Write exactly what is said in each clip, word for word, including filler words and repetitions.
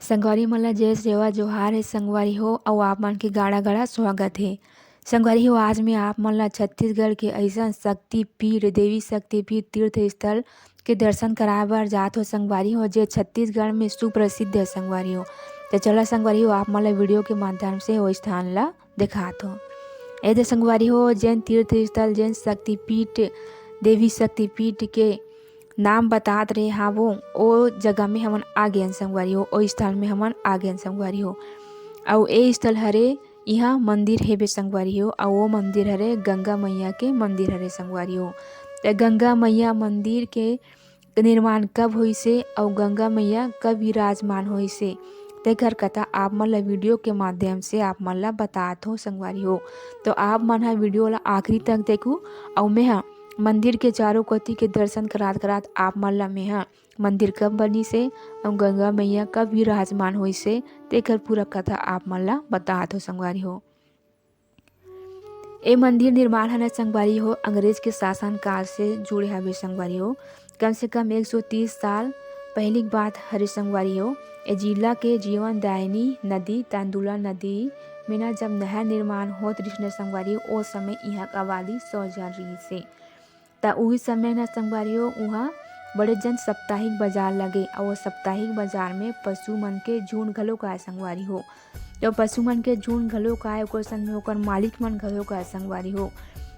संगवारी मन ला जय सेवा जोहार हे संगवारी हो, अउ आप मन के गाड़ा गाड़ा स्वागत हे। संगवारी हो, आज मैं आप मन ला छत्तीसगढ़ के अइसन शक्तिपीठ, देवी शक्तिपीठ तीर्थ स्थल के दर्शन कराए बर जात हो संगवारी हो, जे छत्तीसगढ़ में सुप्रसिद्ध हे संगवारी हो। तो चला संगवारी हो, आप मन ला वीडियो के माध्यम से वो स्थान ला देखात हो। ए दे संगवारी हो, जेन तीर्थ स्थल, जेन शक्तिपीठ, देवी शक्तिपीठ के नाम बतात रहे हावो, ओ जगह में हमन आ गेन संगवारी हो, ओ स्थल में हमन आ गेन संगवारी हो। अउ ए स्थल हरे, इहाँ मंदिर हेबे संगवारी हो, अउ ओ मंदिर हरे गंगा मैया के मंदिर हरे संगवारी हो। त गंगा मैया मंदिर के निर्माण कब होइसे अउ गंगा मैया कब विराजमान होइसे, तेकर कथा आप मन ला वीडियो के माध्यम से आप मन ला बतात हो संगवारी हो। तो आप मन ह वीडियो ला आखिरी तक देखू, अउ मैं ह मंदिर के चारों कोती के दर्शन करात करात आप मन ला मैं ह मंदिर कब बनिसे अउ गंगा मैया कब विराजमान होइसे, तेकर पूरा कथा आप मन ला बतात हो संगवारी हो। ए मंदिर निर्माण ह न संगवारी हो, अंग्रेज के शासन काल से जुड़े हवे संगवारी हो। कम से कम एक सौ तीस साल पहिली के बात हरे संगवारी हो। ए जिला के जीवन दायिनी नदी तांदुला नदी में न जब नहर निर्माण होत रिहिस न संगवारी हो, ओ समय इहाँ के आबादी सौ झन रिहिस हे। त उही समय न संगवारी हो, उहाँ बड़े जन साप्ताहिक बाजार लगे, अउ वो साप्ताहिक बाजार में पशु मन के झुंड घलोक आए संगवारी हो। तो पशु मन के झुंड घलोक आए, ओकर संग में ओकर मालिक मन घलोक आए संगवारी हो।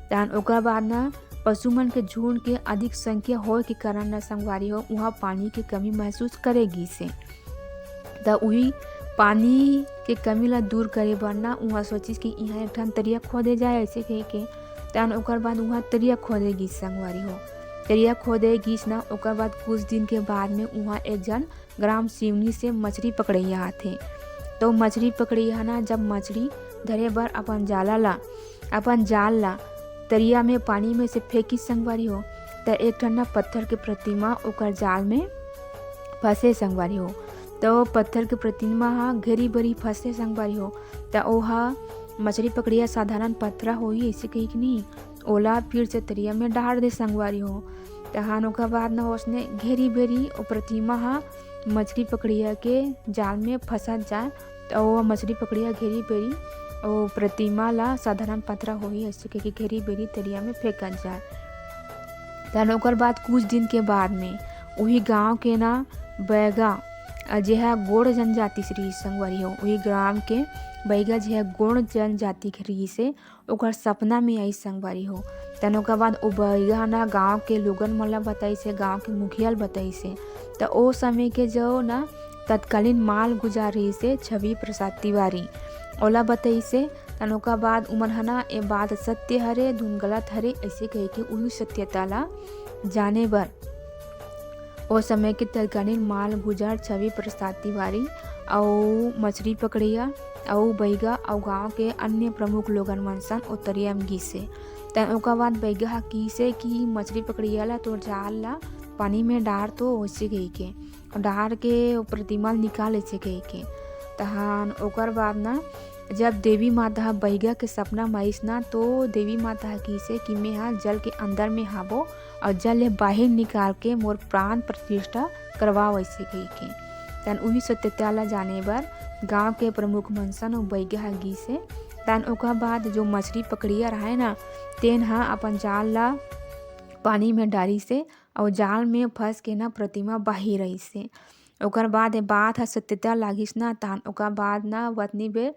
तहन ओकर बाद न पशु मन के झुंड के अधिक संख्या होए के कारण न संगवारी हो, उहाँ पानी के कमी महसूस करे गिस हे। त उही पानी के कमी ला दूर करे बर न उहाँ सोचिस कि इहाँ एक ठन तरिया खोदे जाए, अइसे कहिके। तहन ओकर बाद उहाँ तरिया खोदे गिस संगवारी हो। तरिया खोदे गिस न, ओकर बाद कुछ दिन के बाद में उहाँ एक झन ग्राम सिवनी से मछरी पकड़इया आथे। तो मछरी पकड़इया ह न जब मछरी धरे बर अपन जाला ला, अपन जाल ला तरिया में पानी में से फेंकिस संगवारी हो, त एक ठन न पत्थर के प्रतिमा ओकर जाल में फंसे संगवारी हो। त ओ पत्थर के प्रतिमा ह घेरी बेरी फंसे संगवारी हो। त ओहा मछरी पकड़िया साधारण पथरा होही अइसे कहिके नहीं, ओला फिर से तरिया में डार दे संगवारी हो। तहान ओकर बाद न ओसने घेरी बेरी ओ प्रतिमा ह मछरी पकड़िया के जाल में फंसत जाए। त ओ मछरी पकड़िया घेरी बेरी ओ प्रतिमा ला साधारण पथरा होही अइसे कहिके घेरी बेरी तरिया में फेंकत जाए। तहन ओकर बाद कुछ दिन के बाद में उही गांव के ना बैगा, अ, जेहा गोंड़ जनजाति से रिहिस संगवारी हो, उही गांव के बैगा जेहा गोंड़ जनजाति के रिहिस हे, ओकर सपना में आइस संगवारी हो। तहन ओकर बाद ओ बैगा ह ना गांव के लोगन मन ला बताइस हे, गांव के मुखिया ल बताइस हे। त ओ समय के जो ना तत्कालीन मालगुजार रिहिस हे छवि प्रसाद तिवारी, ओला बताइस हे। तहन ओकर बाद उमन ह ना ए बात सत्य हरे, धुन गलत हरे, अइसे कहिके उही सत्यता ला जाने बर ओ समय के तत्कालीन मालगुजार छवि प्रसाद तिवारी अउ मछरी पकड़िया अउ बैगा अउ गांव के अन्य प्रमुख लोगन मन संग ओ तरिया म गिस हे। तहन ओकर बाद बैगा ह किहिस हे कि मछरी पकड़िया ला तोर जाल ला पानी में डार तो, अइसे कहिके डार के ओ प्रतिमा ल निकाल, अइसे कहिके। तहन ओकर बाद ना जब देवी माता ह बैगा के सपना म आइस ना, तो देवी माता ह किहिस हे कि मैं ह जल के अंदर में हाबो अउ जल ले बाहिर निकाल के मोर प्राण प्रतिष्ठा करवाओ, अइसे कहिके। तहन उही सत्यता ला जाने बर गांव के प्रमुख मन संग ओ बैगा ह गिस हे। तहन ओकर बाद जो मछरी पकड़िया रहय ना, तेन ह अपन जाल ला पानी में डारिस हे अउ जाल में फंस के ना प्रतिमा बाहिर आइस हे। ओकर बाद ए बात ह सत्यता लागिस ना, तहन ओकर बाद ना वतनी बे, अ,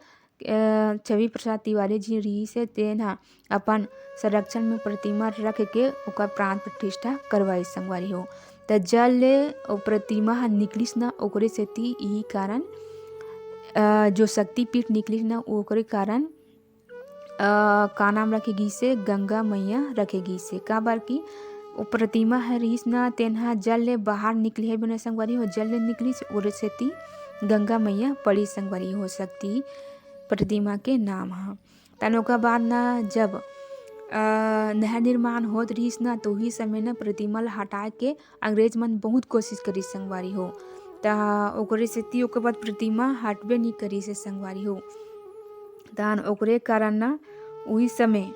छवि प्रसाद तिवारी जी रिहिस हे, तेन ह अपन संरक्षण में प्रतिमा रख के ओकर प्राण प्रतिष्ठा करवाइस संगवारी हो। त जल ले ओ प्रतिमा ह निकलिस ना, ओकरे सेती इही कारण, अ, जो शक्तिपीठ निकलिस ना, ओकरे कारण अ, का नाम रखे गिस हे? गंगा मैया रखे गिस हे। काबर कि ओ प्रतिमा ह रिहिस ना, तेन ह जल ले बाहर निकले हे बिना संगवारी हो, जल ले निकलिस, ओरे सेती गंगा मैया पड़ी संगवारी हो, शक्ति प्रतिमा के नाम ह। तहन ओकर बाद ना जब, अ, नहर निर्माण होत रिहिस ना, तो उही समय ना प्रतिमा ल हटाए के अंग्रेज मन बहुत कोशिश करिस संगवारी हो। त ओकरे सेती ओकर बाद प्रतिमा हटबे नी करिस हे संगवारी हो। तहन ओकरे कारण ना उही समय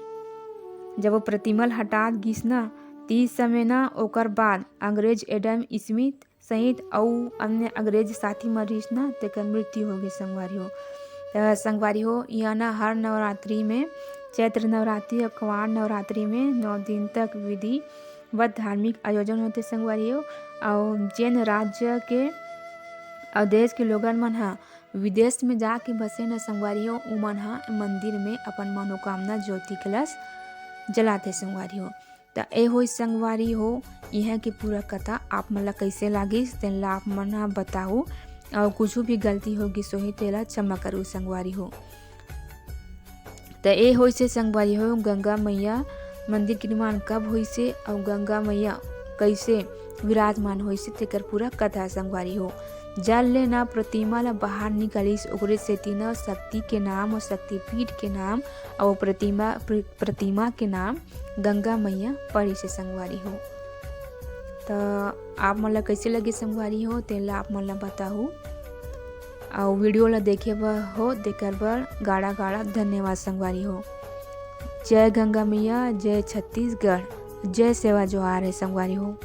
जब वो प्रतिमा ल हटात गिस ना, तीस समय ना ओकर बाद अंग्रेज एडम स्मिथ सहित अउ अन्य अंग्रेज साथी मन रिहिस ना, तेकर मृत्यु हो गे संगवारी हो। त संगवारी हो, इहाँ ना हर नवरात्रि में, चैत्र नवरात्रि अउ कवार नवरात्रि में नौ दिन तक विधिवत धार्मिक आयोजन होथे संगवारी हो। अउ जेन राज्य के अउ देश के लोगन मन ह विदेश में जाके बसे न संगवारी हो, उमन ह मंदिर में अपन मनोकामना ज्योति कलश जलाथे संगवारी हो। त ए होइस संगवारी हो, इहाँ के पूरा कथा। आप मन ला कइसे लागिस, तेन ला आप मन ह बताहू, अउ कुछु भी गलती हो गिस होही, तेला क्षमा करू संगवारी हो। त ए होइस हे संगवारी हो, गंगा मैया मंदिर के निर्माण कब होइस हे, अउ गंगा मैया कइसे विराजमान होइस हे, तेकर पूरा कथा संगवारी हो। जल ले न प्रतिमा ला बाहर निकालिस, ओकरे सेती न शक्ति के नाम अउ शक्तिपीठ के नाम अउ प्रतिमा, प्र-, प्रतिमा के नाम गंगा मैया पड़िस हे संगवारी हो। त आप मन ला कइसे लगे संगवारी हो, तेन ला आप मन ला बताहू। अउ video ला देखे बर हो, तेकर बर गाड़ा गाड़ा धन्यवाद संगवारी हो। जय गंगा मैया, जय छत्तीसगढ़, जय सेवा जोहार हे संगवारी हो।